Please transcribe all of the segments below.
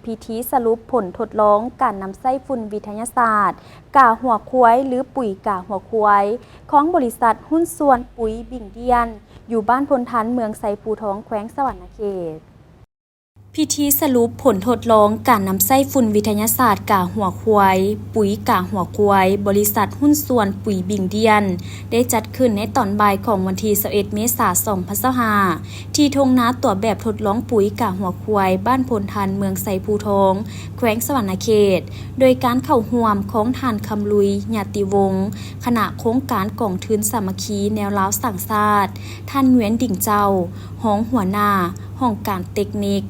ພິທີສະຫຼຸບຜົນທົດລອງການນຳໃຊ້ຝຸ່ນວິທະຍາສາດກາຫົວຄວາຍ ຫຼື ປຸຍກາຫົວຄວາຍ ຂອງບໍລິສັດຫຸ້ນສ່ວນປຸຍບິງດຽນ ຢູ່ບ້ານໂພນທັນ ເມືອງໄຊພູທອງ ແຂວງສະຫວັນນະເຂດ. ພິທີສະຫຼຸບຜົນທົດລອງການນຳໃຊ້ຝຸ່ນວິທະຍາສາດກາຫົວຄວາຍ, ປຸຍກາຫົວຄວາຍ ບໍລິສັດຫຸ້ນສ່ວນປຸຍບິງດຽນ ໄດ້ຈັດຂຶ້ນໃນຕອນບ່າຍຂອງວັນທີຊາວເອັດ ເມສາ ສອງພັນຊາວຫ້າ ທີ່ທົ່ງນາຕົວແບບທົດລອງປຸຍກາຫົວຄວາຍ ບ້ານໂພນທັນ ເມືອງໄຊພູທອງ ແຂວງສະຫວັນນະເຂດ ໂດຍການເຂົ້າຮ່ວມຂອງທ່ານ ຄຳລຸຍ ຍາຕິວົງ ຄະນະໂຄງການກອງທຶນສາມັກຄີແນວລາວສ້າງຊາດ, ທ່ານ ງວຽນ ດິງເຈົ້າ ຮອງຫົວໜ້າຫ້ອງການເຕັກນິກ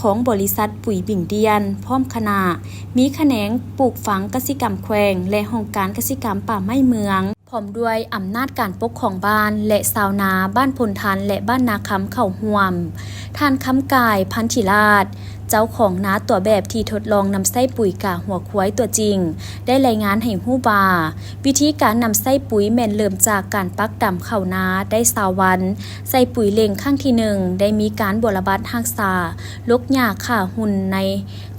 ຂອງບໍລິສັດປຸຍບິງດຽນ ພ້ອມຄະນະ, ມີຂະແໜງປູກຝັງກະສິກຳແຂວງ ແລະ ຫ້ອງການກະສິກຳປ່າໄມ້ເມືອງ ພ້ອມດ້ວຍອຳນາດການປົກຄອງບ້ານ ແລະ ຊາວນາບ້ານໂພນທັນ ແລະ ບ້ານນາຄຳເຂົ້າຮ່ວມ. ທ່ານ ຄຳກາຍ ພັນທິລາດ ເຈົ້າຂອງນາຕົວແບບທີ່ທົດລອງນຳໃຊ້ປຸຍກາຫົວຄວາຍຕົວຈິງ ໄດ້ລາຍງານໃຫ້ຮູ້ວ່າ ວິທີການນຳໃຊ້ປຸຍແມ່ນເລີ່ມຈາກການປັກດຳເຂົ້ານາໄດ້ຊາວວັນ, ໃສ່ປຸຍເລັ່ງຄັ້ງທີໜຶ່ງ ໄດ້ມີການບົວລະບັດຮັກສາ ລົກຫຍ້າຂ້າຫຸ່ນໃນ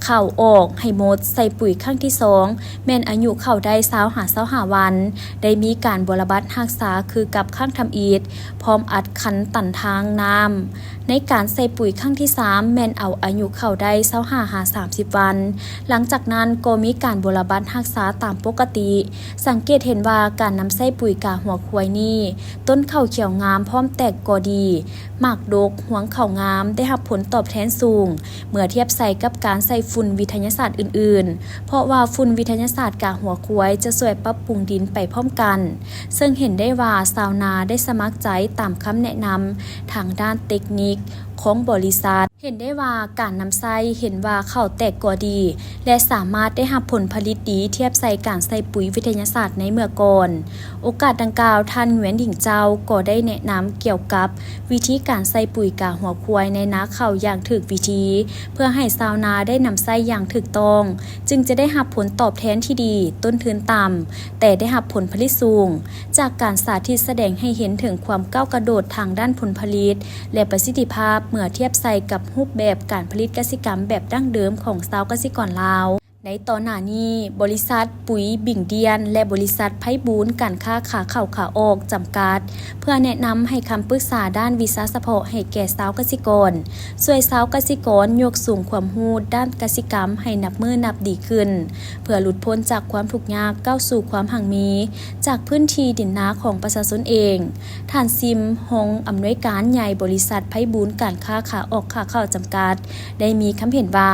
ເຂົ້າອອກໃຫ້ໝົດ, ໃສ່ປຸຍຄັ້ງທີສອງ ແມ່ນອາຍຸເຂົ້າໄດ້ຊາວຫາຊາວຫ້າວັນ, ໄດ້ມີການບົວລະບັດຮັກສາຄືກັບຄັ້ງທຳອິດ, ພ້ອມອັດຄັນຕັນທາງນ້ຳ. ໃນການໃສ່ປຸຍຄັ້ງທີສາມ ແມ່ນເອົາອາຍຸເຂົ້າໄດ້ຊາວຫ້າຫາສາມສິບວັນ. ຫຼັງຈາກນັ້ນກໍມີການບົວລະບັດຮັກສາຕາມປົກກະຕິ. ສັງເກດເຫັນວ່າການນຳໃຊ້ປຸຍກາຫົວຄວາຍນີ້ ຕົ້ນເຂົ້າຂຽວງາມພ້ອມແຕກກໍດີ, ໝາກດົກ, ຮວງເຂົ້າງາມ, ໄດ້ຮັບຜົນຕອບແທນສູງ ເມື່ອທຽບໃສ່ກັບການໃສ່ຝຸ່ນວິທະຍາສາດອື່ນໆ, ເພາະວ່າຝຸ່ນວິທະຍາສາດກາຫົວຄວາຍຈະຊ່ວຍປັບປຸງດິນໄປພ້ອມກັນ, ເຊິ່ງເຫັນໄດ້ວ່າຊາວນາໄດ້ສະໝັກໃຈຕາມຄຳແນະນຳທາງດ້ານເຕັກນິກຂອງບໍລິສັດ. ເຫັນໄດ້ວ່າການນຳໃຊ້ເຫັນວ່າເຂົ້າແຕກກໍດີ ແລະ ສາມາດໄດ້ຮັບຜົນຜະລິດດີທຽບໃສ່ການໃສ່ປຸຍວິທະຍາສາດໃນເມື່ອກ່ອນ. ໂອກາດດັ່ງກ່າວ, ທ່ານ ງວຽນ ດິງເຈົ້າ ກໍໄດ້ແນະນຳກ່ຽວກັບວິທີການໃສ່ປຸຍກາຫົວຄວາຍໃນນາເຂົ້າຢ່າງຖືກວິທີ ເພື່ອໃຫ້ຊາວນາໄດ້ນຳໃຊ້ຢ່າງຖືກຕ້ອງ, ຈຶ່ງຈະໄດ້ຮັບຜົນຕອບແທນທີ່ດີ, ຕົ້ນທຶນຕ່ຳ, ແຕ່ໄດ້ຮັບຜົນຜະລິດສູງ. ຈາກການສາທິດສະແດງໃຫ້ເຫັນເຖິງຄວາມກ້າວກະໂດດທາງດ້ານຜົນຜະລິດ ແລະ ປະສິດທິພາບ ເມື່ອທຽບໃສ່ກັບຮູບແບບການຜະລິດກະສິກຳແບບດັ້ງເດີມຂອງຊາວກະສິກອນລາວ. ໃນຕໍ່ໜ້ານີ້, ບໍລິສັດປຸຍບິງດຽນ ແລະ ບໍລິສັດໄພບູນການຄ້າຂາເຂົ້າຂາອອກຈຳກັດ ເພື່ອແນະນຳໃຫ້ຄຳປຶກສາດ້ານວິຊາສະເພາະໃຫ້ແກ່ຊາວກະສິກອນ, ຊ່ວຍຊາວກະສິກອນຍົກສູງຄວາມຮູ້ດ້ານກະສິກຳໃຫ້ນັບມື້ນັບດີຂຶ້ນ, ເພື່ອຫຼຸດພົ້ນຈາກຄວາມທຸກຍາກ ກ້າວສູ່ຄວາມຮັ່ງມີ ຈາກພື້ນທີ່ດິນນາຂອງປະຊາຊົນເອງ. ທ່ານ ຊິມ ຮອງອຳນວຍການໃຫຍ່ບໍລິສັດໄພບູນການຄ້າຂາອອກຂາເຂົ້າຈຳກັດ ໄດ້ມີຄຳເຫັນວ່າ,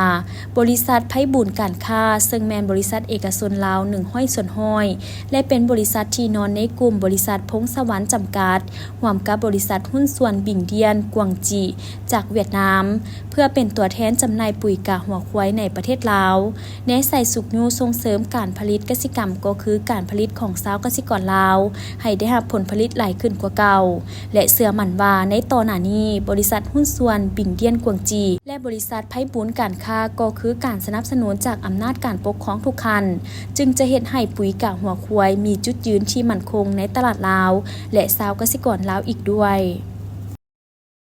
ບໍລິສັດໄພບູນການຄ້າ ເຊິ່ງແມ່ນບໍລິສັດເອກະຊົນລາວໜຶ່ງຮ້ອຍສ່ວນຮ້ອຍ ແລະ ເປັນບໍລິສັດທີ່ນອນໃນກຸ່ມບໍລິສັດພົງສະຫວັນຈຳກັດ ຮ່ວມກັບບໍລິສັດຫຸ້ນສ່ວນບິງດຽນກວາງຈີ ຈາກຫວຽດນາມ ເພື່ອເປັນຕົວແທນຈຳໜ່າຍປຸຍກາຫົວຄວາຍໃນປະເທດລາວ, ແນໃສ່ຊຸກຍູ້ສົ່ງເສີມການຜະລິດກະສິກຳ ກໍຄືການຜະລິດຂອງຊາວກະສິກອນລາວ ໃຫ້ໄດ້ຮັບຜົນຜະລິດຫຼາຍຂຶ້ນກວ່າເກົ່າ ແລະ ເຊື່ອໝັ້ນວ່າໃນຕໍ່ໜ້ານີ້ ບໍລິສັດຫຸ້ນສ່ວນບິງດຽນກວາງຈີ ແລະ ບໍລິສັດໄພບູນການຄ້າ ກໍຄືການສະໜັບສະໜູນຈາກອຳນາດການປົກຄອງທຸກຂັ້ນ ຈຶ່ງຈະເຮັດໃຫ້ປຸຍກາຫົວຄວາຍມີຈຸດຢືນທີ່ໝັ້ນຄົງໃນຕະຫຼາດລາວ ແລະ ຊາວກະສິກອນລາວອີກດ້ວຍ.